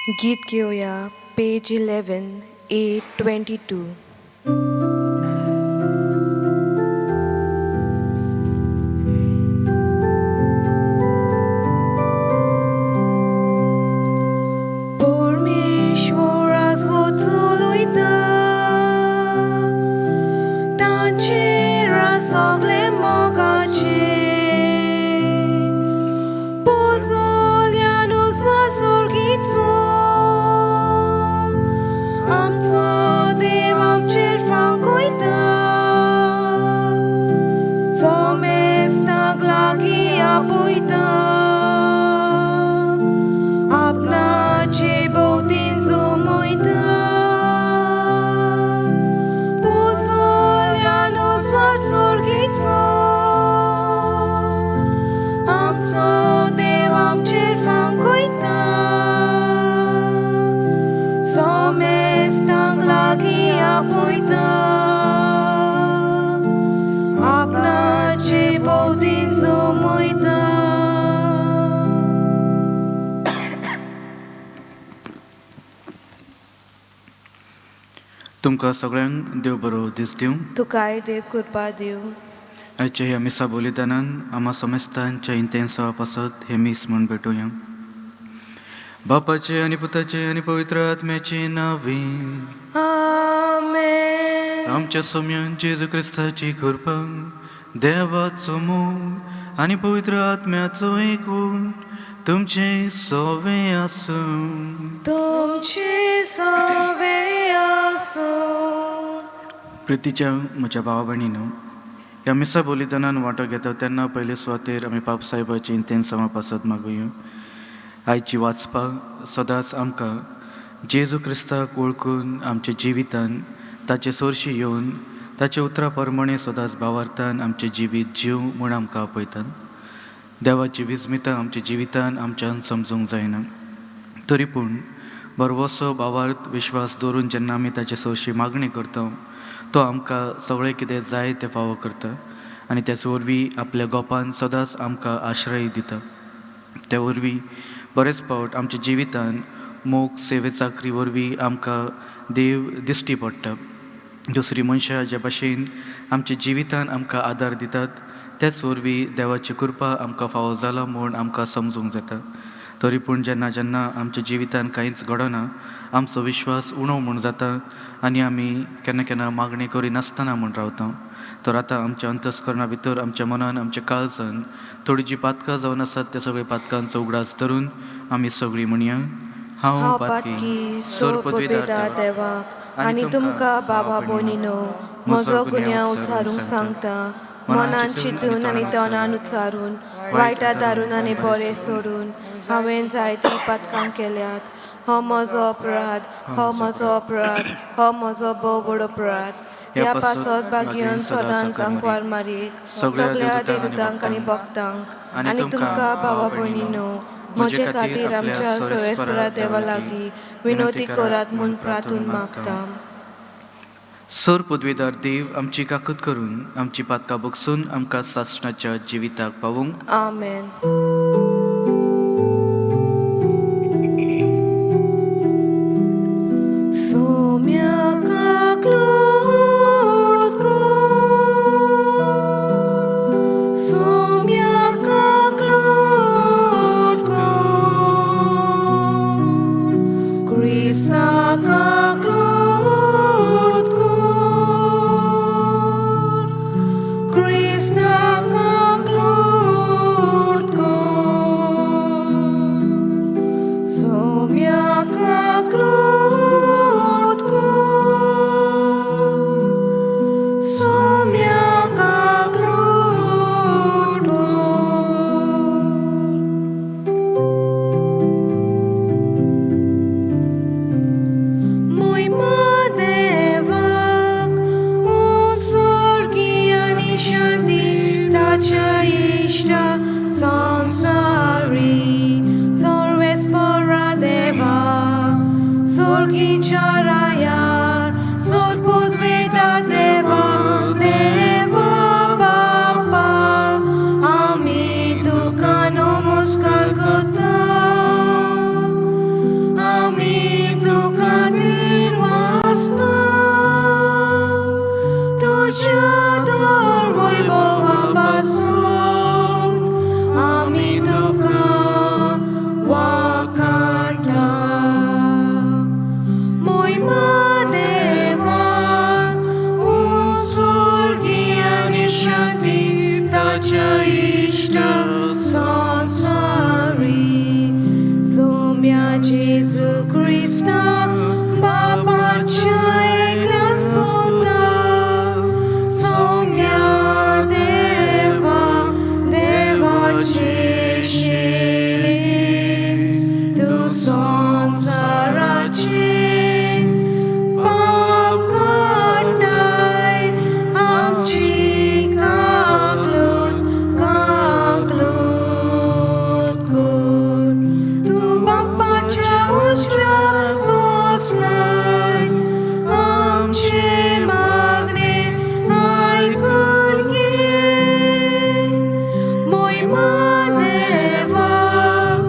गीत घेवया पेज 11 A22. परमेश्वर आज वचून वयता तांचेर सगळे मोगाचे पोजोल्यान उजवासोर्गीचो आमचो देव आमचेर फांकयता सोमेस्ताक लागीं आपयता आपणाचे भोवतीन जमयता पोजोल्यान उजवासोर्गीचो आमचो देव आमचेर फांकयता सोमेस्तांक लागीं आपयता आपणाचे भोवतीन जमयता. तुमकां सगळ्यांक देव बरो दीस दिवं. तुकाय देव कृपा दिवं. आयच्या ह्या मिसा बलिदानान आमा समेस्तांच्या इंतेन्सां पासत हें मीस म्हूण भेटोवया. बापाचे आनी पुताचे आनी पवित्र आत्म्याचे नांवे. आमेन. आमच्या सोम्यान जेजू क्रिस्ताची कृपा, देवाचो मोग आनी पवित्र आत्म्याचो एकूण तुमचे सोवे आसूं. तुमचे सवे आसूं. प्रितीच्या म्हज्या भावा भयणीनो, ह्या मिसा बलिदानान वांटो घेता तेन्ना पयले सुवातेर आमी पाप साहेबाची इंतेन्सांवा पासत मागुया. आयची वाचपाक सदांच आमकां जेजू क्रिस्ताक वळखून आमच्या जिवितान ताचे सरशी येवन ताचे उतरां प्रमाणे सदांच भावार्थान आमचें जिवीत जीव म्हूण आमकां आपयतात. देवाची विस्मितां आमच्या जिवितान आमच्यान समजूंक जायना, तरी पूण बरवसो भावार्थ विश्वास दवरून जेन्ना आमी ताचे सरशी मागणी करता, तो आमकां सगळें कितें जाय तें फावो करता आनी त्याच वरवीं आपल्या गोपान सदांच आमकां आश्रय दिता. त्या वरवीं बरेच फावट आमच्या जिवितान मोग सेवे चाकरी वरवीं आमकां देव दिश्टी पडटा. दुसरी मनशां ज्या भाशेन आमच्या जिवितान आमकां आदार दितात, त्याच वरवीं देवाची कृपा आमकां फावो जाला म्हूण आमकां समजूंक जाता. तरी पूण जेन्ना जेन्ना आमच्या जिवितान कांयच घडना, आमचो विश्वास उणो म्हूण जाता आनी आमी केन्ना केन्ना मागणी करिनासतना म्हूण रावता. तर आतां आमच्या अंतस्करणा भितर, आमच्या मनान, आमच्या काळजान थोडी जी पातकां जावन आसात, त्या सगळ्या पातकांचो उगडास धरून आमी सगळीं म्हणया: हांव पातकी सोर पदवीदार देवाक आनी तुमकां बाबा भयणीनो म्हजो गुन्यांव उचारूंक सांगता. मनान चिंतून आनी तणान उच्चारून, वायटा दारून आनी बरें सोडून हांवें जायतीं पातकां केल्यात. हो म्हजो अपराध, हो म्हजो अपराध, हो म्हजो भोव व्हड अपराध. ह्या पासत भाग्यान सदांच आंकवार मारयेक, सगळ्या देवदूतांक आनी भक्तांक आनी तुमकां भावा भयणीनो म्हजे खातीर आमच्या सवेस्परा देवा लागीं विनवती करात म्हूण प्रार्थून मागता. सर पदवीदार देव आमची काकूत करून आमची पातकां बगसून आमकां सासणाच्या जिविताक पावूंक. आमेन. सोम्याक लुत कर, सोम्याक लुत कर, क्रिस्ताक लुत कर, क्रिस्ताक लुत कर. इश्ट संवसारी सोम्या जेजू क्रिस्ता बापाच्या एकल्याच पुता सोम्या देवा देवाचे शिले तूं संवसाराचे पाप काडटाय आमची काकलूत काकलूत कर तूं बापाच्या उजव्या बसलाय आमचे मागणे आयकून घे मोहिमा देवाक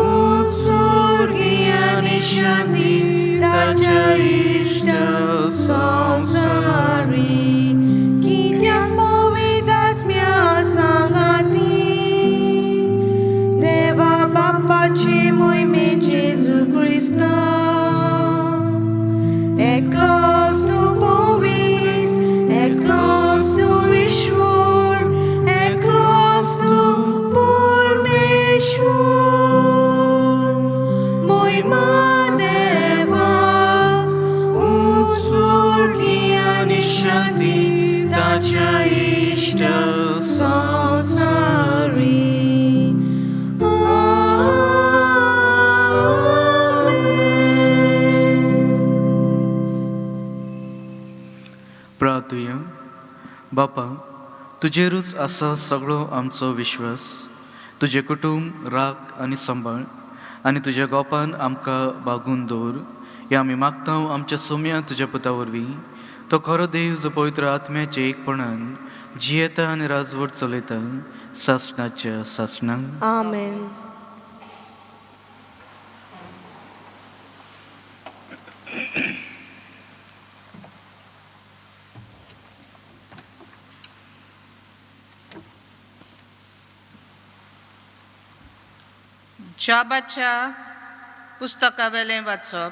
उत्सर्गी आनी शांती ताच्या इश्ट संवसारी कित्याक पवित्र आत्म्या सांगाती देवा बापाचे मोहिमे जेजू क्रिस्ता एकलोच तूं पवित्र एकलोच तूं ईश्वर एकलोच तूं परमेश्वर मोहिमा देवाक उत्सर्गी आनी शांती ताच्या इश्ट संवसारी आमेन. प्रार्थुया. बापा, तुजेरूच आसा सगळो आमचो विश्वास. तुजें कुटुंब राख आनी सांबाळ आनी तुज्या गोपान आमकां बागून दवर हें आमी मागता आमच्या सोम्या तुज्या पुता वरवीं. तो खरो देव जो पवित्र आत्म्याचे एकपणान जियेता आनी राजवट चलयता सासणाच्या सासणाक. आमेन. जॉबाच्या पुस्तकावेलें वाचप.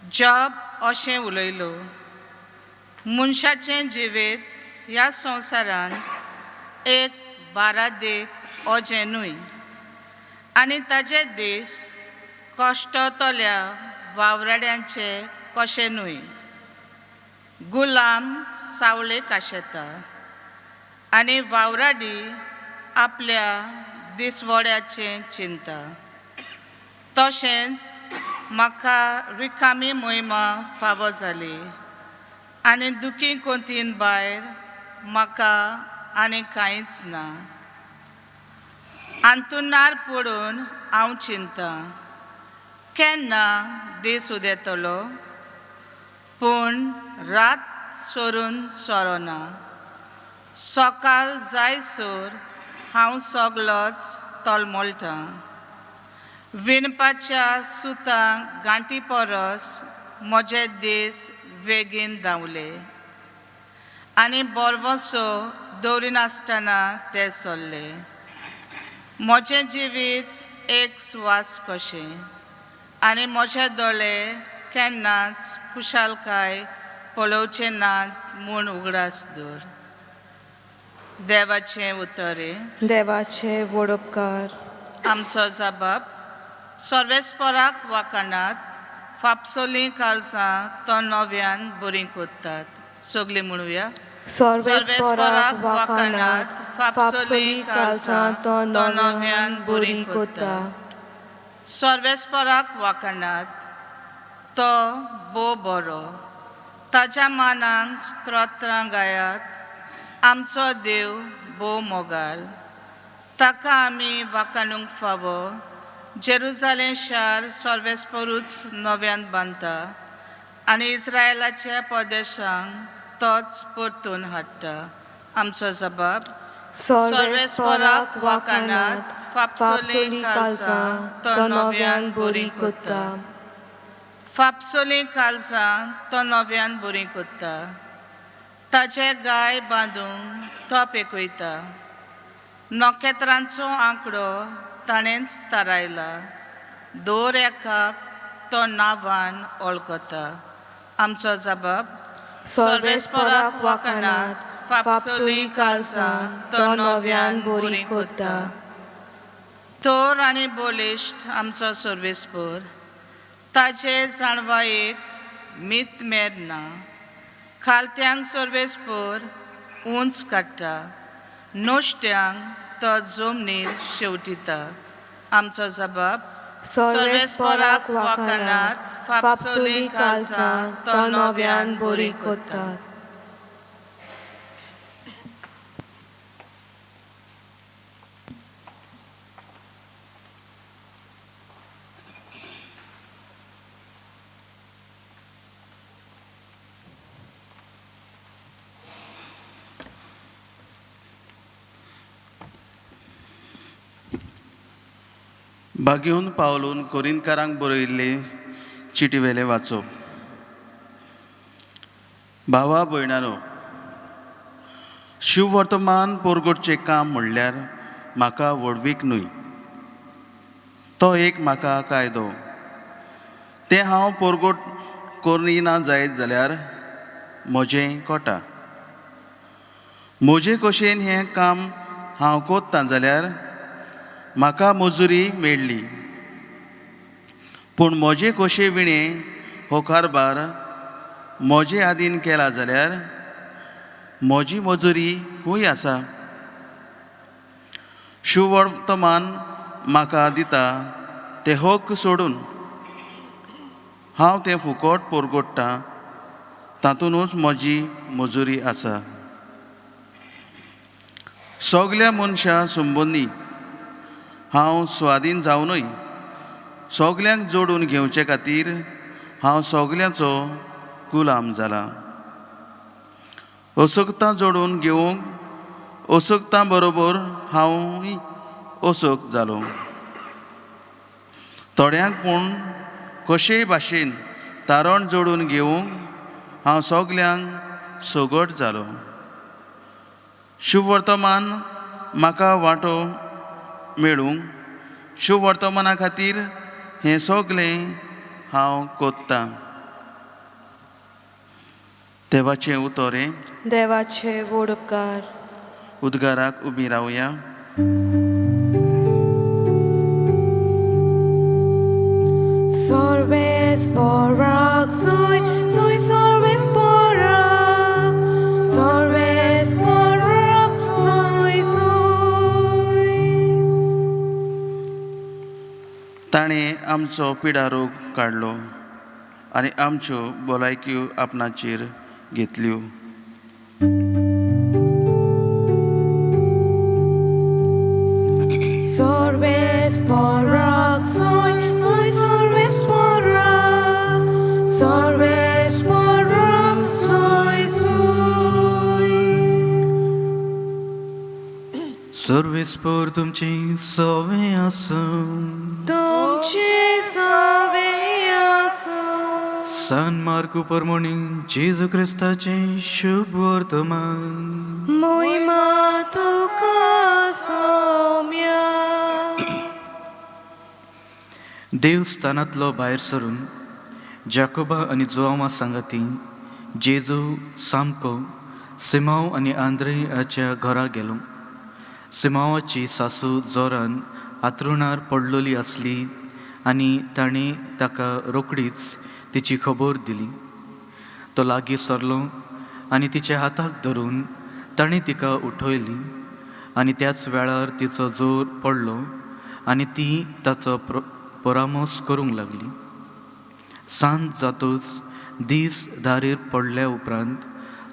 जॉब अशें उलयलो, मनशाचें जिवीत ह्या संवसारांत एक बारादेक अजें न्हय आनी ताजे दीस कश्टतल्या वावराड्यांचे कशें न्हय. गुलाम सावळेक आशेता आनी वावराडी आपल्या दिसवड्याचें चिंता. तशेंच म्हाका रिकामी मोहिमा फावो जाली आनी दुखी कोंतीन भायर म्हाका आनी कांयच ना. अंतुणार पडून हांव चिंता केन्ना दीस उदेतलो, पूण रात सरून सरना. सकाळ जायसर हांव सगलोच तळमळटां. विणपाच्या सुतां गांठी परस म्हजे दीस बेगीन धांवले आनी बरवसो दवरिनासतना ते सरले. म्हजें जिवीत एक स्वास कशें आनी म्हजे दोळे केन्नाच खुशालकाय पळोवचे नात म्हूण उगडास दवर. देवाचें उतर. देवाचे वडोपकार. आमचो जबाब सर्वेस्पराक वाखाणात. फापसोलीं कालसां तो नव्यान बरीं कोत्तात. सगलीं म्हणुया. सर्वेस्पराक वाखाणात. फापसोली कालसां तो नव्यान बरी कोत्ता. सर्वेस्पराक वाखाणात. तो भोव बरो. ताज्या मानान स्तोत्रां गायात. आमचो देव भोव मोगाळ. ताका आमी वाखाणूंक फावो. जेरुजालें शार सर्वेस्परूच नव्यान बांदता आनी इस्रायलाच्या प्रदेशांक तोच परतून हाडटा. आमचो जबाब सर्वेस्पराक वाखाणात. फापसोली कालसां तो नव्यान बरी कोत्ता. फापसोलीं कालसां तो नव्यान बरीं कोत्ता. ताचे गाय बांदूंक तो पेकयता. नखेत्रांचो आंकडो ताणेंच थारायला. दर एकाक तो नांवान वळखता. आमचो जबाब सर्वेस्पराक वाखाणात. फापसुली कालसां तो नव्यान बरी कोत्ता. थोर आनी बलिश्ट आमचो सर्वेस्पर, ताचे जाणवायेक मीत मेर ना. खालत्यांक सर्वेस्पर उंच काडटा, नुस्त्यांक तो जमनीर शेवटिता. आमचो जबाब सर्वेस्पराक वाखाणात, फापसुली कालसां तो नव्यान बरी कोत्ता. बागेवन पावलून कोरिंतकारांक बरयल्ले चिटी वेलें वाचप. भावा भयणानो, शिववर्तमान पोरगोटचें काम म्हणल्यार म्हाका व्हडवीक न्हय, तो एक म्हाका कायदो. तें हांव पोरगोट करिना जायत जाल्यार म्हजें कोटा. म्हजे कशेन हें काम हांव कोत्ता जाल्यार म्हाका मजुरी मेळ्ळी, पूण म्हजे कशे विणें हो कारबार म्हजे आदीन केला जाल्यार म्हजी मजुरी खूंय आसा? शुवर्तमान म्हाका दिता ते हक्क सोडून हांव तें फुकट पोरगोडटां, तातूंतच म्हजी मजुरी आसा. सगल्या मनशां संबंदी हांव स्वाधीन जावनूय सगल्यांक जोडून घेवचे खातीर हांव सगल्यांचो गुलाम जाला. असक्तां जोडून घेवंक असक्तां बरोबर हांवूय असक्त जालो. थोड्यांक पूण कशेय भाशेन तारण जोडून घेवंक हांव सगल्यांक सगट जालो. शुभवर्तमान म्हाका वांटो मेळूंक शुभवर्तमाना खातीर हें सगलें हांव कोत्तां. देवाचें उतर हें. देवाचे व्हड उपकार. उद्गाराक उबी रावया. सर्वेस्पराक सुय सुय, सर्वेस्पराक, सर्वेस्पराक सुय सुय. ताणें आमचो पिडारोग काडलो आनी आमच्यो भलायक्यो आपणाचेर घेतल्यो. सर्वेस्पराक सुय सुय, सर्वेस्पराक, सर्वेस्पराक सुय सुय. सर्वेस्पर तुमची सवे आसूं. तुमचे सवे आसूं. सान मार्कू परमोणी जेजू क्रिस्ताचें शुभ वर्तमान. मोहिमा तुका सोम्या. देवस्थानांतलो भायर सरून जाकोबा आनी जुआंवा सांगाती जेजू सामको सिमांव आनी आंद्रेयाच्या घरा गेलो. सिमांवाची सासू जोरान आतरुणार पडलेली आसली आनी ताणें ताका रोखडीच तिची खबर दिली. तो लागीं सरलो आनी तिच्या हाताक धरून ताणें तिका उठयली आनी त्याच वेळार तिचो जोर पडलो आनी ती ताचो परामर्स करूंक लागली. सांज जातूच दीस दारीर पडल्या उपरांत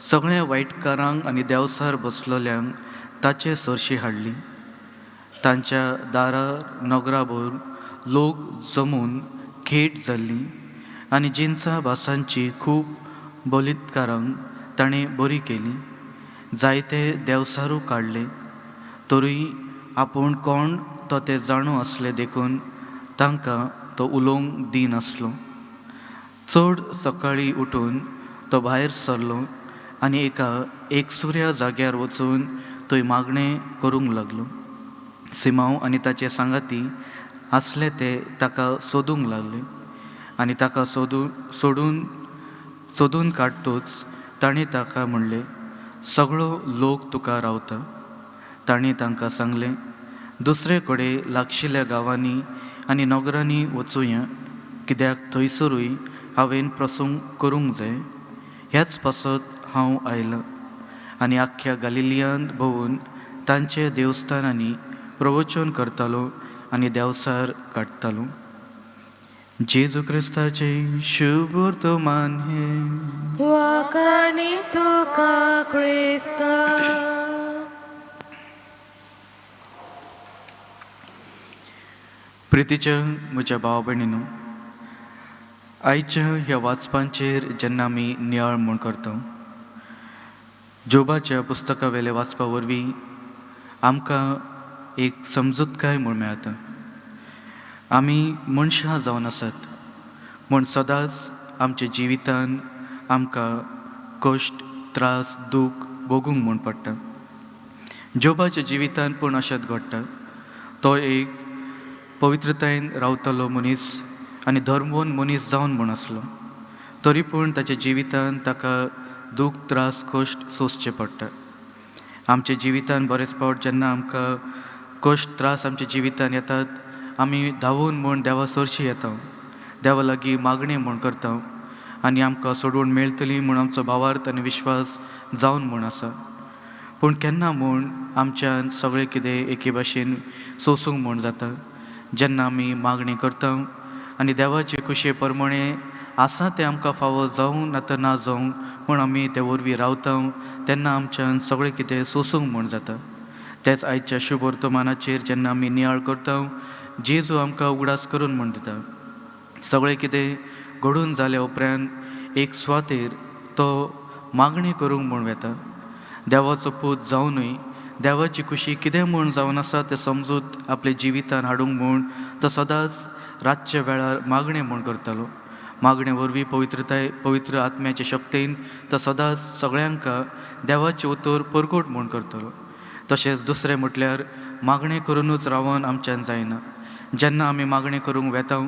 सगळ्या वायटकारांक आनी देंवसार बसलेल्यांक ताचे सरशी हाडली. तांच्या दारार नगराभर लोक जमून खेट जाल्ली आनी जिन्सा भासांची खूब बलित्कारांक ताणें बरी केली. जायते देंवसारू काडले, तरूय आपूण कोण तो ते जाणू आसले देखून तांकां तो उलोवंक दिनासलो. चड सकाळीं उठून तो भायर सरलो आनी एका एकसुऱ्या जाग्यार वचून थंय मागणें करूंक लागलो. सिमांव आनी ताचे सांगाती आसले ते ताका सोदूंक लागले आनी ताका सोदून सोडून सोदून काडतूच ताणें ताका म्हणलें, सगळो लोक तुका रावता. तांणी तांकां सांगलें, दुसरे कडेन लागशिल्ल्या गांवांनी आनी नगरांनी वचुया, कित्याक थंयसरूय हांवें प्रसंग करूंक जाय. ह्याच पासत हांव आयलां. आनी आख्ख्या गालिलियांत भोंवून तांचे देवस्थानांनी प्रवचन करतालो आनी देंवचार काडटालो. जेजू क्रिस्ताचें शुभ वर्तमान हें. वाखाणी तुका क्रिस्ता. प्रितीच्या म्हज्या भाव भयणीनू, आयच्या ह्या वाचपांचेर जेन्ना आमी नियाळ म्हूण करता, जोबाच्या पुस्तका वेले वाचपा वरवीं आमकां एक समजूतकाय म्हूण मेळटा. आमी मनशां जावन आसात म्हूण सदांच आमच्या जिवितान आमकां कश्ट, त्रास, दूख भोगूंक म्हूण पडटा. जोबाच्या जिवितान पूण अशेंच घडटा. तो एक पवित्रतायेन रावतालो मनीस आनी धर्मवन मनीस जावन म्हूण आसलो, तरी पूण ताच्या जिवितान ताका दूख, त्रास, कश्ट सोंसचे पडटा. आमच्या जिवितान बरेच फावट जेन्ना आमकां कश्ट, त्रास आमच्या जिवितान येतात, आमी धांवून म्हूण देवा सरशी येता, देवा लागीं मागणें म्हूण करता आनी आमकां सोडवण मेळटली म्हूण आमचो भावार्थ आनी विश्वास जावन म्हूण आसा. पूण केन्ना म्हूण आमच्यान सगळें कितें एके भाशेन सोंसूंक म्हूण जाता? जेन्ना आमी मागणी करता आनी देवाचे खुशये प्रमाणें आसा तें आमकां फावो जावं ना तर ना जावं, पूण आमी ते वरवीं रावता, तेन्ना आमच्यान सगळें कितें सोंसूंक म्हूण जाता. तेच आयच्या शुभ वर्तमानाचेर जेन्ना आमी नियाळ करता, जेजू आमकां उगडास करून म्हूण दिता, सगळें कितें घडून जाल्या उपरांत एक सुवातेर तो मागणी करूंक म्हूण वेता. देवाचो पूत जावनूय देवाची खुशी कितें म्हूण जावन आसा तें समजूत आपल्या जिवितान हाडूंक म्हूण तो सदांच रातच्या वेळार मागणें म्हूण करतालो. मागणे वरवीं पवित्रताय, पवित्र आत्म्याचे शक्तीन तो सदांच सगळ्यांक देवाचें उतर परगट म्हूण करतालो. तशेंच दुसरें म्हटल्यार मागणें करुनूच रावन आमच्यान जायना. जेन्ना आमी मागणें करूंक वेता,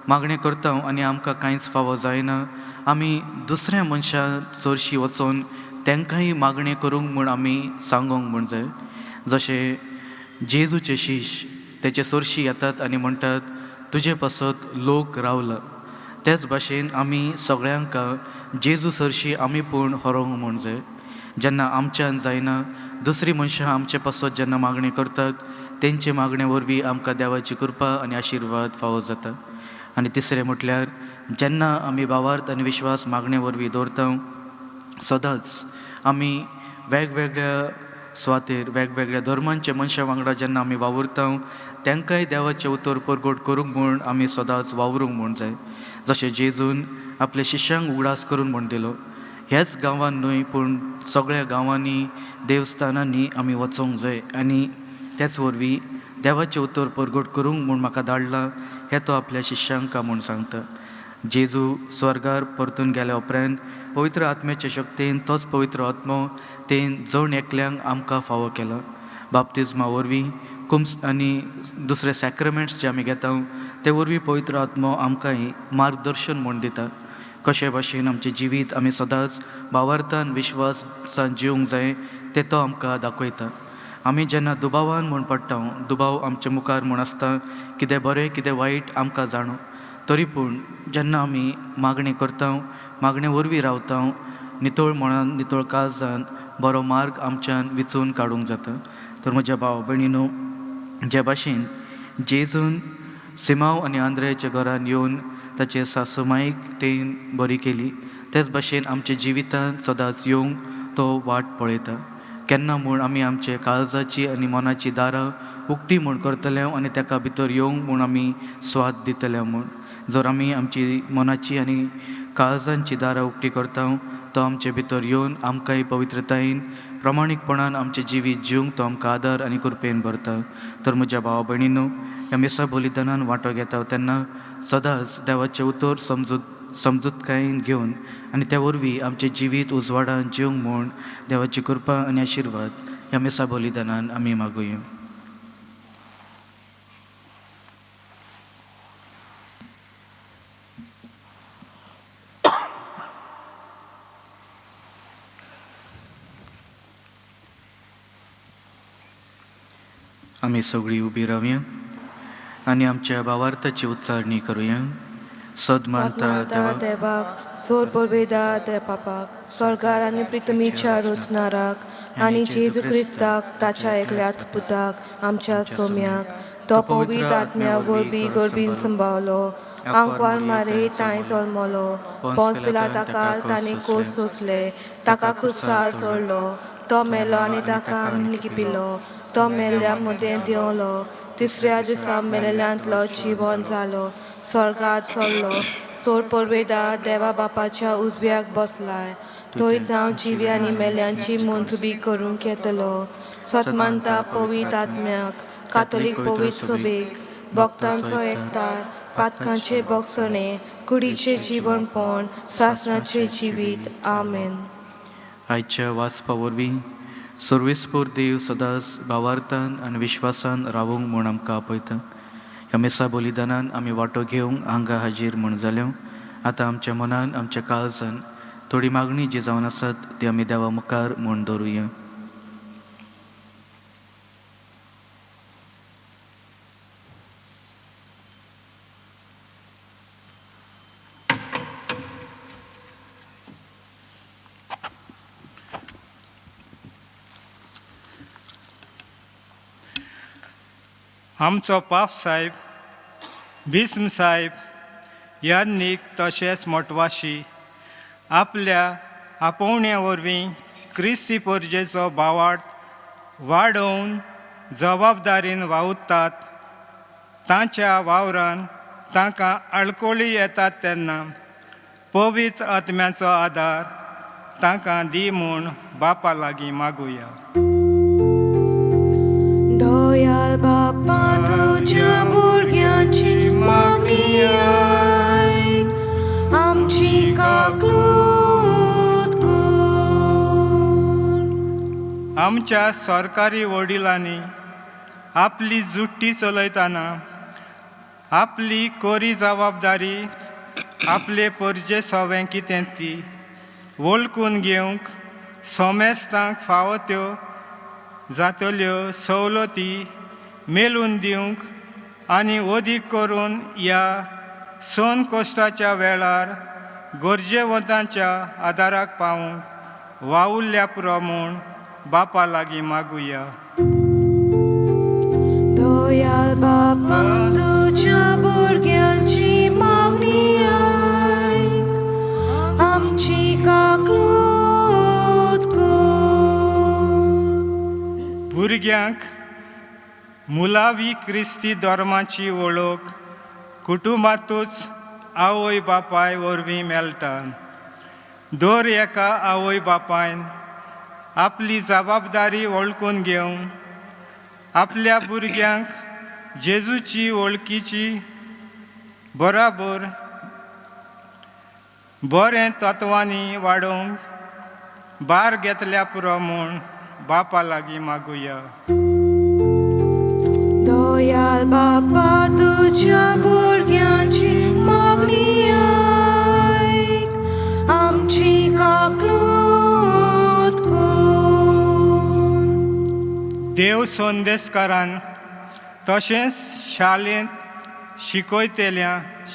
मागणें करता आनी आमकां कांयच फावो जायना, आमी दुसऱ्या मनशां चडशीं वचोन तांकांय मागणें करूंक म्हूण आमी सांगोंक म्हूण जाय. जशें जेजूचे शीश तेचे सरशी येतात आनी म्हणटात, तुजे पासत लोक रावला. तेच भाशेन आमी सगळ्यांक जेजू सरशी आमी पूण हरोवंक म्हूण जाय. जेन्ना आमच्यान जायना, दुसरी मनशां आमचे पासत जेन्ना मागणी करतात, तेंचे मागणे वरवीं आमकां देवाची कृपा आनी आशिर्वाद फावो जाता. आनी तिसरें म्हटल्यार जेन्ना आमी भावार्थ आनी विश्वास मागणे वरवीं दवरता, सदांच आमी वेगवेगळ्या सुवातेर वेगवेगळ्या धर्मांच्या मनशां वांगडा जेन्ना आमी वावुरता, तांकांय देवाचें उतर परगट करूंक म्हूण आमी सदांच वावरूंक म्हूण जाय. जशें जेजून आपल्या शिश्यांक उगडास करून म्हूण दिलो, ह्याच गांवान न्हय पूण सगळ्या गांवांनी देवस्थानांनी आमी वचोंक जाय आनी त्याच वरवीं देवाचें उतर परगट करूंक म्हूण म्हाका धाडलां हें तो आपल्या शिश्यांक म्हूण सांगता. जेजू स्वर्गार परतून गेल्या उपरांत पवित्र आत्म्याचे शक्तीन तोच पवित्र आत्मो तेन जण एकल्यांक आमकां फावो केला. बाप्तिज्मा वरवीं, कुम्स आनी दुसरे सॅक्रमेंट्स जे आमी घेता ते वरवीं पवित्र आत्मो आमकांय मार्गदर्शन म्हूण दिता. कशे भाशेन आमचें जिवीत आमी सदांच भावार्थान विश्वासान जिवंक जाय तें तो आमकां दाखयता. आमी जेन्ना दुबावान म्हूण पडटा, दुबाव आमचे मुखार म्हूण आसता, कितें बरें कितें वायट आमकां जाणू, तरी पूण जेन्ना आमी मागणी करता, मागणे वरवीं रावता, नितळ मनान नितळ काळजान बरो मार्ग आमच्यान विचून काडूंक जाता. तर म्हज्या भाव भयणीनो, जे भाशेन जेजून सिमांव आनी आंद्रेच्या घरान येवन ताचे सासुमाईक तेन बरी केली, तेच भाशेन आमच्या जिवितांत सदांच येवंक तो वाट पळयता. केन्ना म्हूण आमी आमचे काळजाची आनी मनाची दारां उक्ती म्हूण करतले आनी ताका भितर येवंक म्हूण आमी स्वाद दितले म्हूण. जर आमी आमची मनाची आनी काळजांची दारां उक्ती करता, तो आमचे भितर येवन आमकांय पवित्रतायेन प्रामाणीकपणान आमचें जिवीत जिवंक तो आमकां आदार आनी कृपेन भरता. तर म्हज्या भावा भयणीनो, ह्या मिसा बलिदानान वांटो घेता तेन्ना सदांच देवाचें उतर समजूतकायेन घेवन आनी त्या वरवीं आमचें जिवीत उजवाडान जिवंक म्हूण देवाची कृपा आनी आशिर्वाद ह्या मिसा बलिदानान आमी मागुया. आमी सगळीं उबी रावया आनी आमच्या भावार्थाची उच्चारणी करुया. सदमानता माता देवाक सोर परबेदा दे पापाक स्वर्गार आनी प्रितमीच्या रोचनाराक आनी जेजू क्रिस्ताक ताच्या एकल्याच पुताक आमच्या सोम्याक तो पवित्र आत्म्या वरवीं गर्बीन संभावलो आंकवार मारे तांय जल्मलो पोंस पिलाताका ताणें कोस सोंसले ताका खुर्सार चडलो तो मेलो आनी ताका आमी लिपिलो तो मेल्ल्या मदें देंवलो तिसऱ्या दिसा मेलेल्यांतलो जिवन जालो स्वर्गात चल्लो सोर परवेदा देवा बापाच्या उजव्याक बसलाय थंय जावं जिवी आनी मेल्यांची मोंजबी करूंक येतलो. सतमानता पवित्र आत्म्याक कातोलीक पवित्र सभेक भक्तांचो एकतार पातकांचे बोगसणे कुडीचें जिवनपण सासणाचें जिवीत. आमेन. आयच्या वाचपा वरवीं सर्वेस्पोर देव सदांच भावार्थान आनी विश्वासान रावूंक म्हूण आमकां आपयता. ह्या मिसा बलिदानान आमी वांटो घेवंक हांगा हाजीर म्हूण जाल्यो. आतां आमच्या मनान आमच्या काळजान थोडी मागणी जी जावन आसात ती आमी देवा मुखार म्हूण दवरुया. आमचो पाप साहेब भीष्म साहेब यांनी तशेंच मोटवाशी आपल्या आपोवण्या वरवीं क्रिस्ती परजेचो भावार्थ वाडोवन जबाबदारीन वावुरतात. तांच्या वावरान तांकां आडकोळी येतात तेन्ना पवित्र आत्म्याचो आदार तांकां दी म्हूण बापा लागीं मागुया. दयाळ बापा तुज्या भुरग्यांची मागणी आयक आमची काकलूत कर. आमच्या सरकारी वडिलांनी आपली जुट्टी चलयतना आपली कोरी जबाबदारी आपले परजे सवें कितें ती वळखून घेवंक सोमेस्तांक फावो त्यो जातल्यो सवलती मेळून दिवंक आनी अदीक करून ह्या सन कोश्टाच्या वेळार गरजेवंतांच्या आदाराक पावूंक वावुरल्या पुरो म्हूण बापा लागीं मागुया. दयाळ बापा तुज्या भुरग्यांची मागणी आयक आमची काकलूत कर. भुरग्यांक मुलावी क्रिस्ती धर्माची वळख कुटुंबांतूच आवय बापाय वरवीं मेळटा. दर एका आवय बापायन आपली जबाबदारी वळखून घेवन आपल्या भुरग्यांक जेजूची वळखीची बराबर बरें तत्वांनी वाडोवंक भार घेतल्या पुरो म्हूण बापा लागीं मागुया. दयाळ बापा तुज्या भुरग्यांची मागणी आयक आमची काकलूत कर. देव संदेशकारान तशेंच शाळेंत शिकयतल्या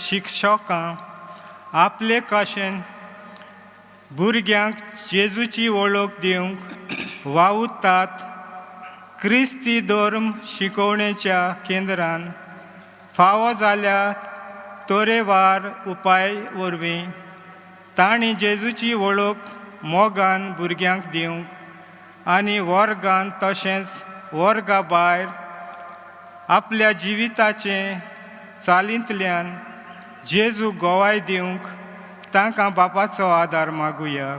शिक्षकां आपले कशेन भुरग्यांक जेजूची वळख दिवंक वावुरतात. क्रिस्ती धर्म शिकोवणेच्या केंद्रान फावो जाल्या तरेवार उपाय वरवीं तांणी जेजूची वळख मोगान भुरग्यांक दिवंक आनी वर्गान तशेंच वर्गा भायर आपल्या जिविताचे चालींतल्यान जेजू गोवाय दिवंक तांकां बापाचो आदार मागुया.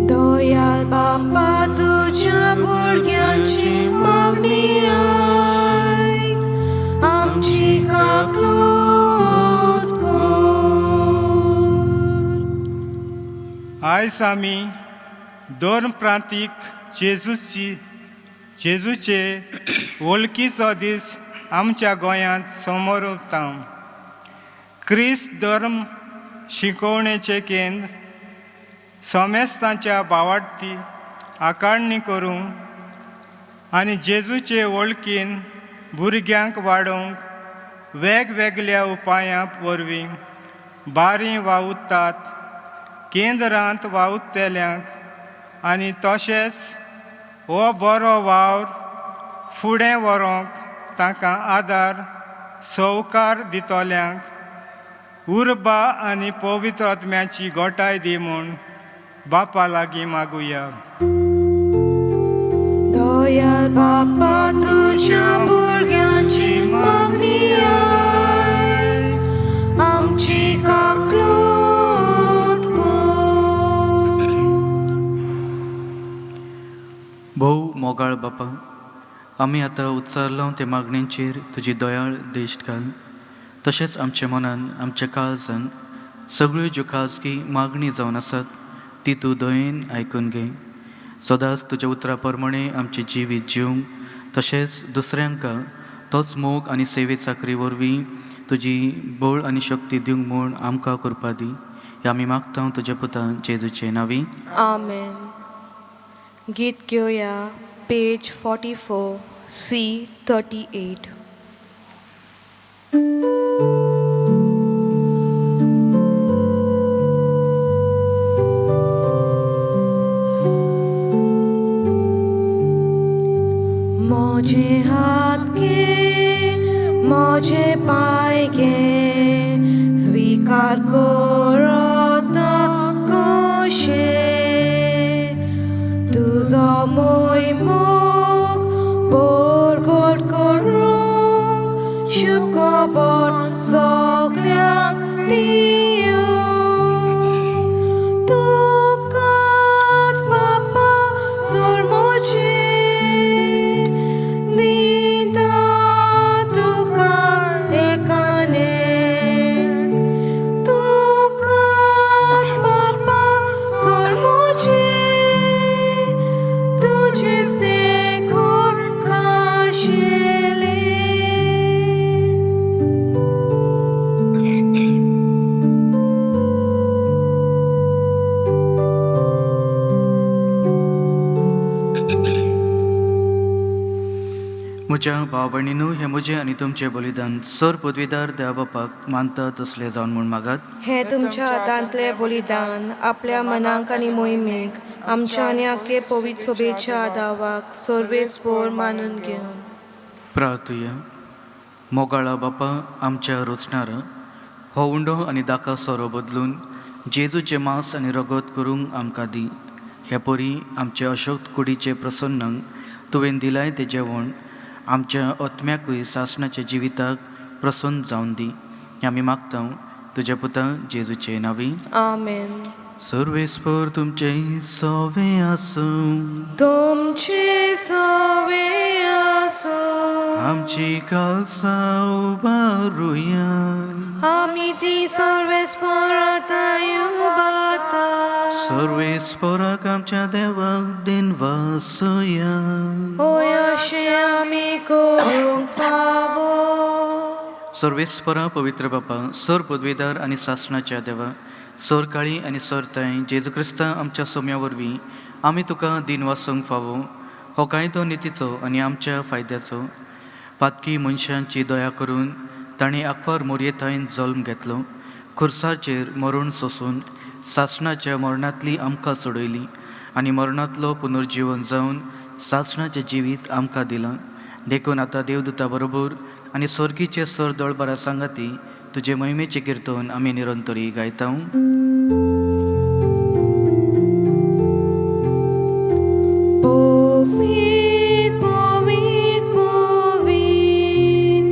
दयाळ बापा तुज्या भुरग्यांची मागणी आयक आमची काकलूत कर. आयज आमी दोन प्रांतीक जेजूची जेजूचे वळखीचो दीस आमच्या गोंयांत समोर उरता. क्रिस्त धर्म शिकोवणेचें केंद्र सोमेस्तांच्या भावार्थी आकारणी करूंक आनी जेजूचे वळखीन भुरग्यांक वाडोवंक वेगवेगळ्या उपायां वरवीं बारीं वावुरतात केंद्रांत वावुरतल्यांक आनी तशेंच हो बरो वावर फुडें व्हरूंक तांकां आदार सवकार दितल्यांक उर्बा आनी पवित्र आत्म्याची गोठाय दी म्हूण बापा लागीं मागुया. दयाळ बापा तुज्या भुरग्यांची मागणी आयक, आमची काकलूत कर. भोव मोगाळ बापा, आमी आतां उच्चारलो ते मागणेचेर तुजी दयाळ दिश्ट घाल. तशेंच आमच्या मनान आमच्या काळजान सगळ्यो ज्यो खाजगी मागणी जावन आसात ती तूं दयेन आयकून घे. सदांच तुज्या उतरा प्रमाणे आमचें जिवीत जिवंक तशेंच दुसऱ्यांक तोच मोग आनी सेवे चाकरी वरवीं तुजी बळ आनी शक्ती दिवंक म्हूण आमकां करपा दी. हें आमी मागता तुज्या पुता जेजूचे नांवी. आमेन. गीत घेवया पेज 44 C 38. मोजे हात घे, मोजे पाय घे, स्वीकार करता कशे तुजो मोय मुख परगट करूंक शुभ खबर सगल्यांक दिवंक तुकाच बापा सोड म्हजें दिता तुका एकाने तुकाच बापा सोड म्हजें तुजेच देखून खाशेलें. म्हज्या भाव भयणीनू, हें म्हजें आनी तुमचें बलिदान सर पदवीदार देवा बापाक मानता तसलें जावन म्हूण मागात. हे तुमच्या हातांतलें बलिदान आपल्या मनाक आनी मोहिमेक आमच्या आनी आखे पवित्र सोबेच्या दावाक सर्वेस्पोर मानून घेवन. प्रार्थुया. मोगाळा बापा, आमच्या रोचणारा हो उंडो आनी दाका सोरो बदलून जेजूचें मांस आनी रगत करूंक आमकां दी. हे परी आमचे अशक्त कुडीचे प्रसन्नांक तुवें दिलाय तें जेवण आमच्या आत्म्याकूय सासणाच्या जिविताक प्रसन्न जावन दी. हें आमी मागता तुज्या पुता जेजूचे नांवी. आमेन. सर्वेस्पर तुमचे सोवे आसूं. तुमचे सवे आसूं. आमची कालसा उबारुया. आमी ती सर्वेस्पोराताय उबाता. सर्वेस्पराक आमच्या देवाक दिन वासुया. होय, अशें आमी करूंक फावो. सर्वेस्परा पवित्र बापा, सर पदवीदार आनी सासणाच्या देवा, सर काळी आनी सर ताई जेजू क्रिस्ता आमच्या सोम्या वरवीं आमी तुका दिन वासूंक फावो. हो कायदो नितीचो आनी आमच्या फायद्याचो. पातकी मनशांची दया करून ताणें आंकवार मोरयेतायन जल्म घेतलो, खुर्साचेर मरण सोसून सासणाच्या मरणांतली आमकां सोडयली आनी मरणांतलो पुनर्जीवन जावन सासणाचें जिवीत आमकां दिलां. देखून आतां देवदूता बरोबर आनी स्वर्गीचे सर दळबारा सांगाती तुजे मोहिमेचें किर्तन आमी निरंतरी गायता. पवीत पवीत पवीत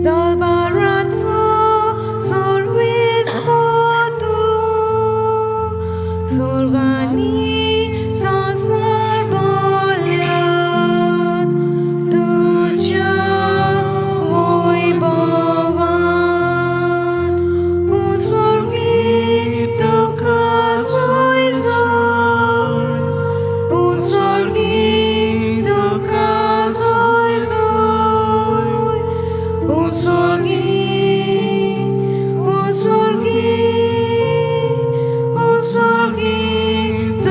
दरबाराचो सर्वेस्पर तूं, स्वर्गांनी संवसार भरल्यात तुज्या वैभवान. उत्सर्गीत तुका जय जय, उत्सर्गीत तुका जय जय, उत्सर्गीत, उत्सर्गीत, उत्सर्गीत.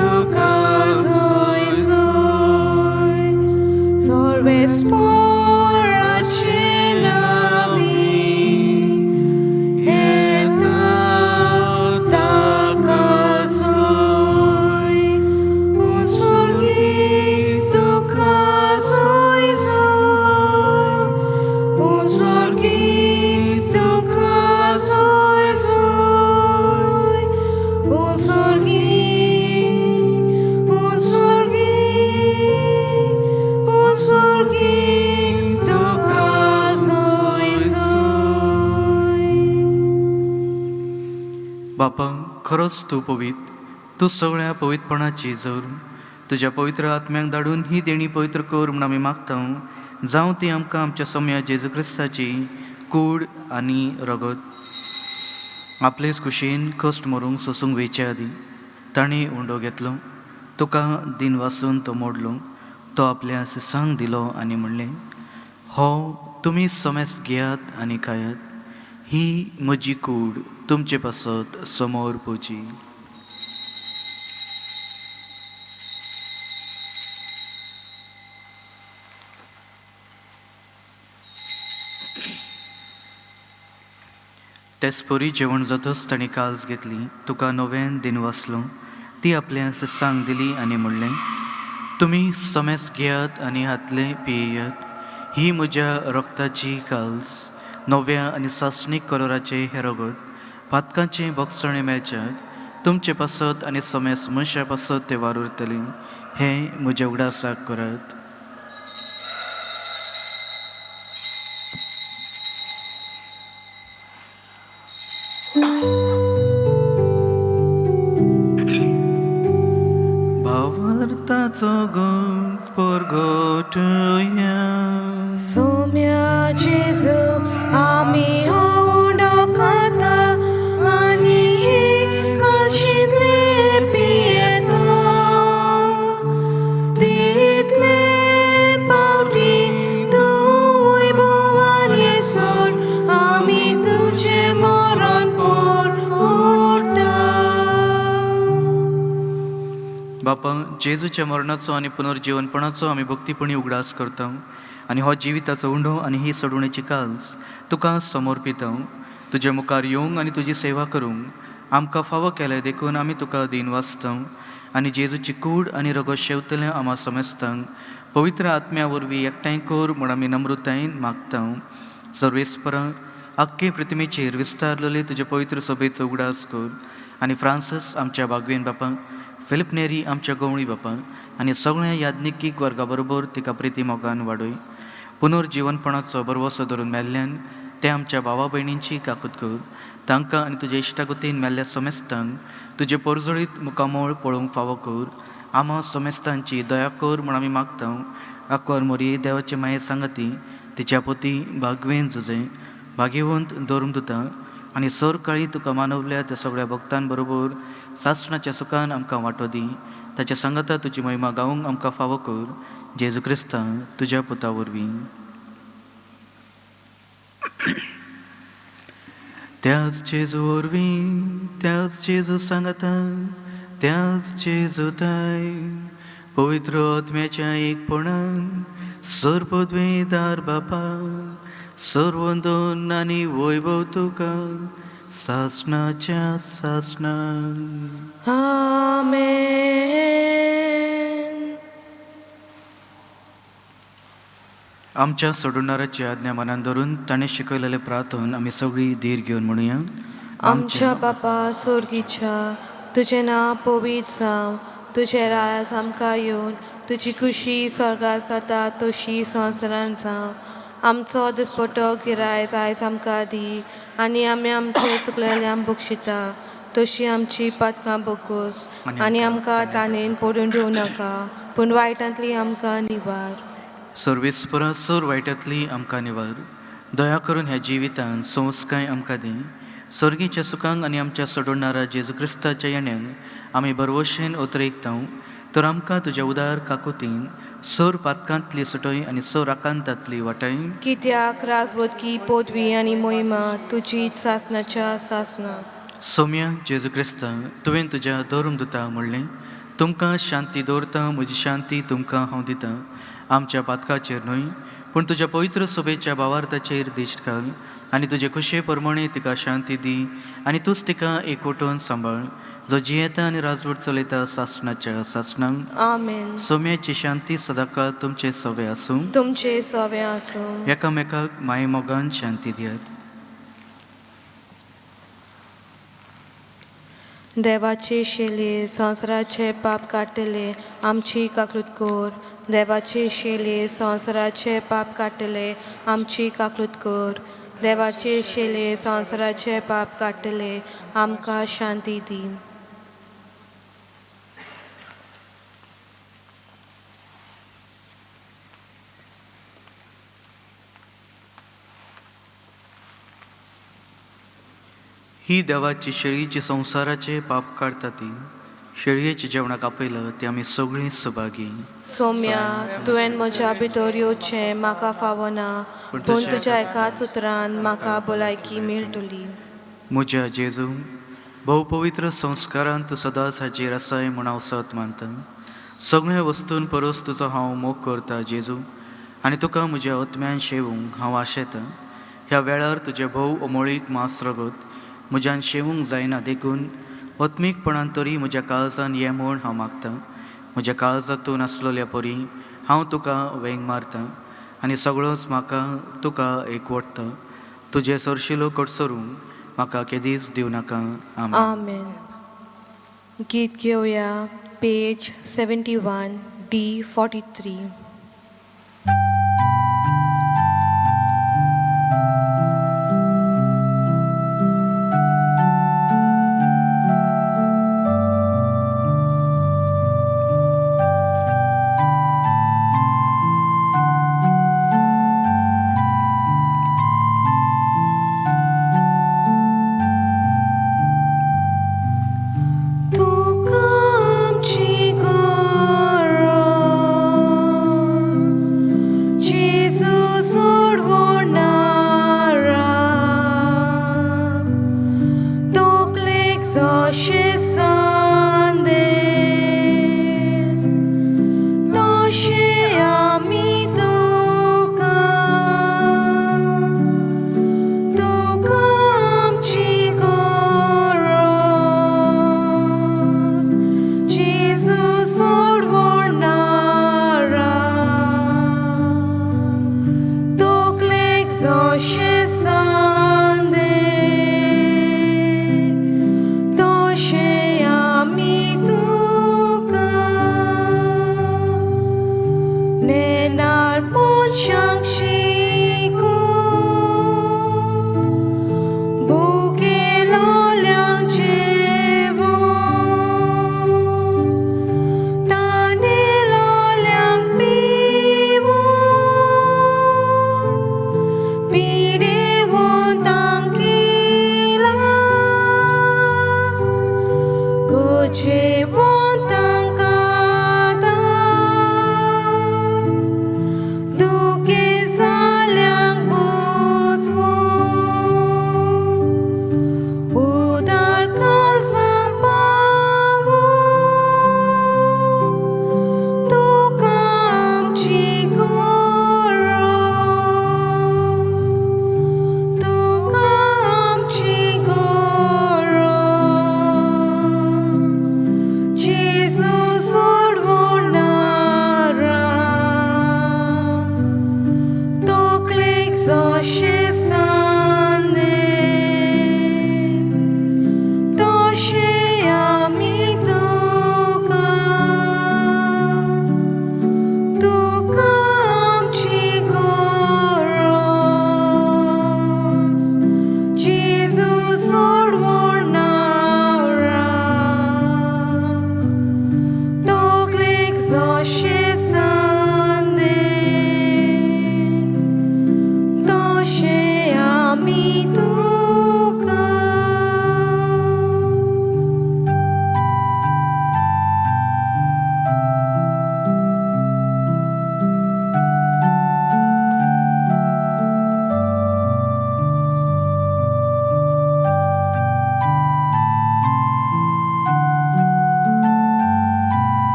बापा, खरोच तूं पवित्र, तूं सगळ्या पवित्रपणाची जर तुज्या पवित्र आत्म्याक धाडून ही देणी पवित्र कर म्हूण आमी मागता. जावं ती आमकां आमच्या सोम्या जेजू क्रिस्ताची कूड आनी रगत. आपलेच कुशीन कश्ट मरूंक सोसूंक वेचे आदीं ताणें उंडो घेतलो, तुका दिन वासून तो मोडलो, तो आपल्या सिसांक दिलो आनी म्हणलें, हो तुमी समेस घेयात आनी खायात, ही म्हजी कूड तुमचे पासत समोर पोवची. तेच परी जेवण जातच ताणें काल्स घेतली, तुका नव्यान दिन वाचलो, ती आपल्या सिसांक दिली आनी म्हणलें, तुमी समेस घेयात आनी हातले पियेयात, ही म्हज्या रक्ताची काल्स, नव्या आनी सासणीक कलराचें हें रगत पातकांचें भोगसणें मेळच्याक तुमचे पासत आनी समेस मनशा पासत तें वार उरतलें. हें म्हज्या उगडासाक करात. भावार्थाचो गंत परगटया. सोम्या जेजू, आमी हो उंडो खाता आनी हे काशींतले पियेता. तितले पावटी तूं वैभवान येसर आमी तुजें मरण परगट्टा. बापा, जेजूच्या मरणाचो आनी पुनर्जीवनपणाचो आमी भक्तीपणी उगडास करता आनी हो जिविताचो उंडो आनी ही सोडवणेची काल्स तुका समर्पिता. तुजे मुखार येवंक आनी तुजी सेवा करूंक आमकां फावो केलें देखून आमी तुका दीन वाचता आनी जेजूची कूड आनी रगत शेवतल्या आमा समेस्तांक पवित्र आत्म्या वरवीं एकठांय कर म्हूण आमी नम्रतायेन मागता. सर्वेस्परा, आख्खे पृथ्वीचेर विस्तारलेले तुजे पवित्र सभेचो उगडास कर आनी फ्रांसीस आमच्या बागवेन बापाक, फिलीप नेरी आमच्या गवळी बापाक आनी सगळ्या याज्ञिकीक वर्गा बरोबर तिका प्रिती मोगान वाडय. पुनर्जिवनपणाचो बरवसो धरून मेल्ल्यान ते आमच्या भावा भयणींची काकूत कर. तांकां आनी तुज्या इश्टागतीन मेल्ल्या समेस्तांक तुजें परजळीत मुखामळ पळोवंक फावो कर. आमा समेस्तांची दया कर म्हूण आमी मागता. आकवार मोरये, देवाचे माये सांगाती, तिच्या पोती बागवेन जुजे, भाग्यवंत धर्मदुता आनी सरकाळी तुका मानवल्या त्या सगळ्या भक्तां बरोबर सासणाच्या सुखान आमकां वांटो दी. ताच्या सांगाता तुजी महिमा गावंक आमकां फावो कर, जेजू क्रिस्ता तुज्या पुता वरवीं. त्याच जेजू वरवीं, त्याच जेजू सांगाता, त्याच जेजू ताय पवित्र आत्म्याच्या एकपणान सर्वद्वेदार बापा, सर्वंदन आनी वैभव तुका सासणाच्या सासणा. आमेन. आमच्या सोडणाराची आज्ञा मनान धरून ताणें शिकयलेलें प्रार्थन आमी सगळीं धीर घेवन म्हणुया. आमच्या बापा सोर्गीच्या, तुजें नांव पवित्र जावं, तुजें राज आमकां येवन, तुजी खुशी स्वर्गार जाता तशी संवसारान जावं. आमचो दिसपटो गिरायज आयज आमकां दी आनी आमी आमचे चुकलेल्यांक बक्षिता तशी आमची पातकां बोगोस आनी आमकां ताणेन पडून दिवं नाका, पूण वायटांतली आमकां निवार. सर्वेस्परा, सोर वायटांतली आमकां निवार. दया करून ह्या जिवितान संस्काय आमकां दी. सर्गीच्या सुखांक आनी आमच्या सोडणारा जेजू क्रिस्ताच्या येण्याक आमी बरवशेन ओतरेकता. तर आमकां तुज्या उदार काकुतीन सोर पातकांतली सुटय आनी सोर आकांतांतली वाटय. कित्याक राजवटकी, पदवी आनी मोहिमा तुजी सासनाच्या सासना. सोम्या जेजू क्रिस्ता, तुवें तुज्या धर्मदुता म्हणलें, तुमकां शांती दवरता, म्हजी शांती तुमकां हांव दितां. आमच्या पातकाचेर न्हय, पूण तुज्या पवित्र सभेच्या भावार्थाचेर दिश्ट घाल आनी तुजे खुशे प्रमाणे तिका शांती दी आनी तूंच तिका एकवटून सांबाळ, जो जियेता आनी राजवट चलयता सासणाच्या सासणांक. आमेन. सोम्याची शांती सदांकाळ तुमचे सवे आसूं. तुमचे सवे आसूं. एकामेकाक मायेमोगान शांती दियात. देवाचे शेले, संवसाराचे पाप काडटले, आमची काकूत कर. देवाचे शेले, संवसाराचे पाप काडटले, आमची काकूत कर. देवाचे शेले संवसाराचे पाप काडटले आमकां शांती दी. ही देवाची शेळीची संवसाराचे पाप काडटा ती शेळयेचे जेवणाक आपयलं ते आमी सगळीं सभागी. सोम्या, तुवें म्हज्या भितर येवचें म्हाका फावना, पूण तुज्या एकाच उतरान म्हाका भलायकी मेळटली. म्हज्या जेजू, भोवपवित्र संस्कारान तूं सदांच हाजेर आसाय म्हूण हांव सत मानता. सगळ्या वस्तून परस तुजो हांव मोग करता जेजू, आनी तुका म्हज्या आत्म्यान शेवूंक हांव आशेतां. ह्या वेळार तुजें भोव अमोळीक मांस रगत म्हज्यान शेवूंक जायना, देखून आत्मीकपणान तरी म्हज्या काळजान ये म्हूण हांव मागतां. म्हज्या काळजांतून आसलेल्या परी हांव तुका वेंग मारतां आनी सगळोच म्हाका तुका एकवटता. तुजें सरशिलो कडसरूंक म्हाका केदींच दिवं नाका. आमेन. आमेन. गीत घेवया पेज 71 D 43. तुका आमची गरज.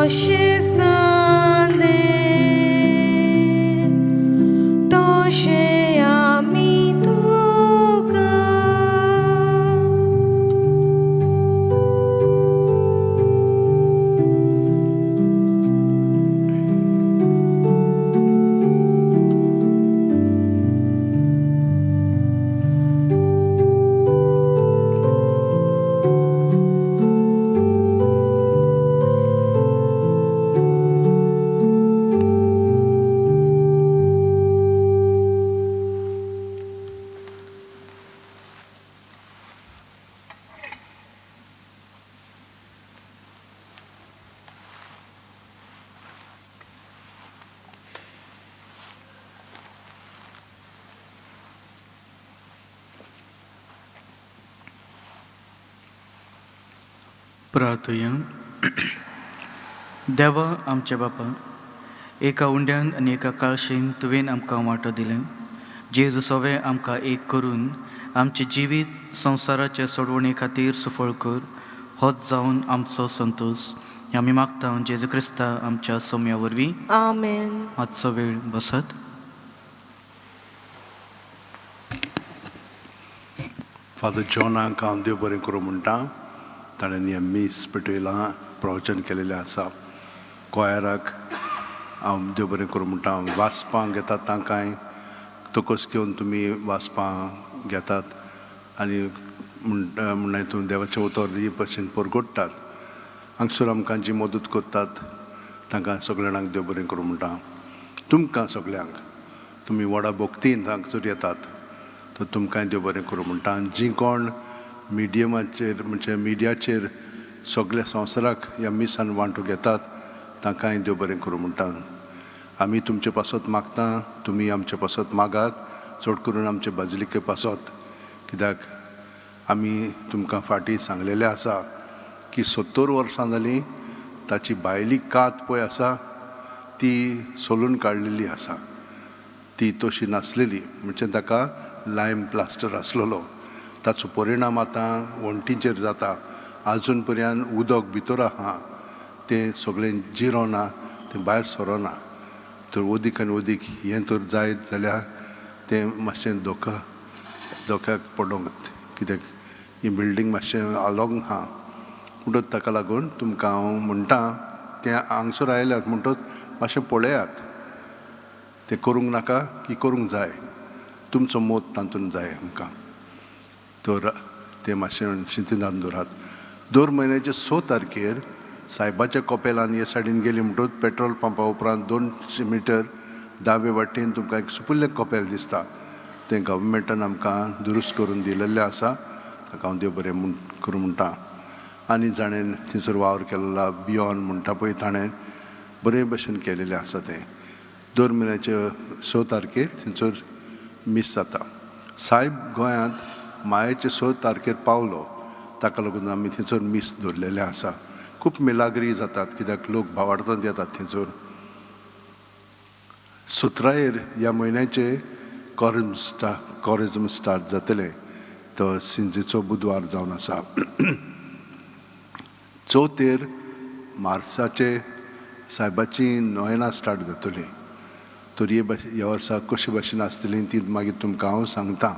जशें जालें तशें आमी तुका. प्रार्थुया. देवा आमच्या बापा, एका उंड्यान आनी एका काळशेन तुवें आमकां वांटो दिलें. जेजू सवे आमकां एक करून आमचें जिवीत संवसाराचे सोडवणे खातीर सुफळ कर, होच जावन आमचो संतोश. आमी मागता जेजू क्रिस्ता आमच्या सोम्या वरवीं. आमेन. मातसो वेळ बसत. फादर जॉनाक हांव देव बरें करूं म्हणटा. ताणें हें मीस पेटयलां, प्रवचन केलेलें आसा. कोयराक हांव देव बरें करूं म्हणटा. वाचपांक घेतात तांकांय तकस घेवन तुमी वाचपां घेतात आनी म्हणटा म्हणल्यार तूं देवाचें उतर ही भशेन परगोडटात. हांगसर आमकां जी मदत करतात तांकां सगल्या जाणांक देव बरें करूं म्हणटा. तुमकां सगल्यांक तुमी व्हडा भक्तीन हांगसर येतात तर तुमकांय देव बरें करूं म्हणटा. आनी जीं कोण मिडियमाचेर म्हणजे मिडियाचेर सगल्या संवसाराक ह्या मिसान वांटो घेतात तांकांय देव बरें करूं म्हणटा. आमी तुमचे पासत मागता, तुमी आमचे पासत मागात, चड करून आमचे बाजलिके पासत, कित्याक आमी तुमकां फाटीं सांगलेलें आसा की 70 वर्सां जालीं ताची भायली कात पळय आसा ती सोलून काडलेली आसा, ती तशी नासलेली, म्हणजे ताका लायम प्लास्टर आसलेलो. ताचो परिणाम आतां वण्टीचेर जाता. आजून पर्यंत उदक भितर आहा, तें सगळें जिरोना, तें भायर सरोना. तर उदीक आनी उदीक हें तर जायत जाल्यार तें मातशें धोक्याक पडोंक, कित्याक ही बिल्डींग मातशें आलोंग आहा. म्हणटच ताका लागून तुमकां हांव म्हणटा तें हांगसर आयल्यात म्हणटच मातशें पळयात, तें करूंक नाका की करूंक जाय, तुमचो मत तातूंत जाय आमकां. तर तें मातशें शिंतिदान दवरात. दर म्हयन्याचे 6 तारखेर सायबाच्या कोपेलान हे सायडीन गेली म्हणटच पेट्रोल पंपा उपरांत 200 मिटर दावे वाटेन तुमकां एक सुपुल्लें कोपेल दिसता. तें गव्हर्मेंटान आमकां दुरुस्त करून दिलेलें आसा. ताका हांव देव बरें म्हूण करूं म्हणटा. आनी जाणें थंयसर वावर केल्लो बियोन म्हणटा पळय ताणें बरे भशेन केलेलें आसा. तें दर म्हयन्याचे 6 तारखेर थंयसर मीस जाता. सायब गोंयांत मायेचे 6 तारखेर पावलो, ताका लागून आमी थंयसर मीस दवरलेलें आसा. खूब मिलाग्री जातात कित्याक लोक भावार्थान येतात थंयसर. 17 ह्या म्हयन्याचे कॉरेजम स्टार्ट जातलें, तो सिंजेचो बुधवार जावन आसा. 4 मार्चाचे सायबाची नोयेनां स्टार्ट जातली. तर हे ह्या वर्सा कशे भाशेन आसतली ती मागीर तुमकां हांव सांगता.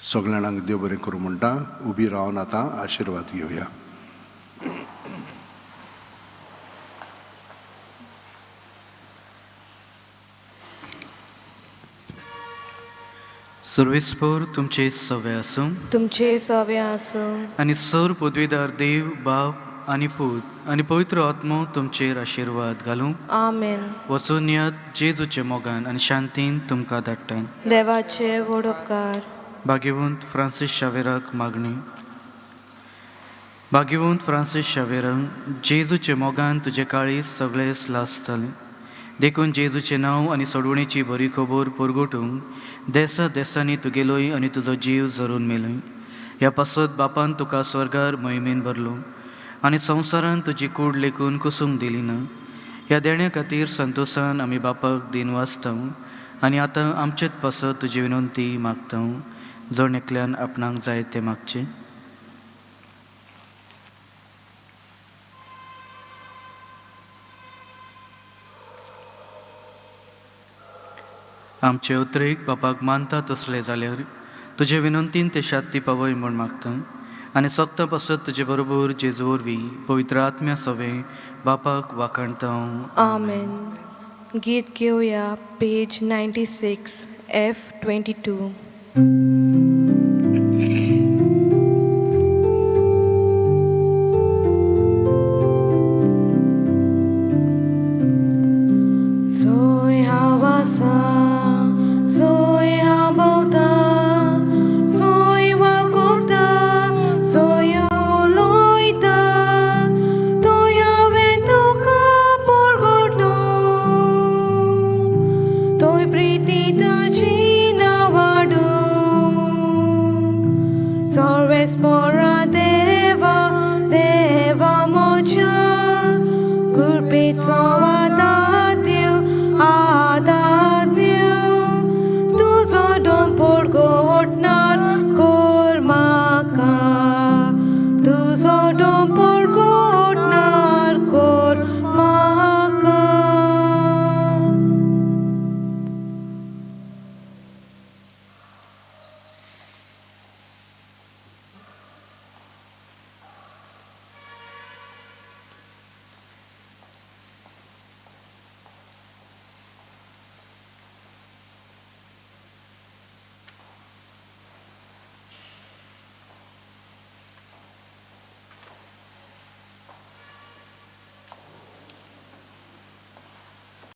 सगल्या जाणांक देव बरें करूं म्हणटा. उबी रावन आतां आशिर्वाद घेवया. सर्वेस्पोर तुमचे सवे आसूं. तुमचे सवे आसूं. आनी सर पदवीदार देव बाप आनी पूत आनी पवित्र आत्मो तुमचेर आशिर्वाद घालूं. आमेन. वचून यात जेजूचे मोगान आनी शांतीन तुमकां धाडटा. देवाचे व्हड उपकार. भाग्यवंत फ्रांसीस शावेराक मागणी. भाग्यवंत फ्रांसीस शावेराक जेजूचे मोगान तुजे काळीज सगळेच लासतालें, देखून जेजूचें नांव आनी सोडवणेची बरी खबर परगटूंक देसा देसांनी तुगेलोय आनी तुजो जीव जरून मेलोय. ह्या पासत बापान तुका स्वर्गार मोहिमेन भरलो आनी संवसारान तुजी कूड लेखून कुसूंक दिली ना. ह्या देण्या खातीर संतोशान आमी बापाक दिन वाचता आनी आतां आमचेच पासत तुजी विनंती मागता. जण एकल्यान आपणाक जाय तें मागचें. आमचे उतरेक बापाक मानता तसले जाल्यार तुजे विनंतीन ते शात्ती पावय म्हूण मागता आनी सोगता पासत तुजे बरोबर जेजू वरवीं पवित्र आत्म्या सवें बापाक वाखाणता. आमेन. गीत घेवया, पेज 96, F 22.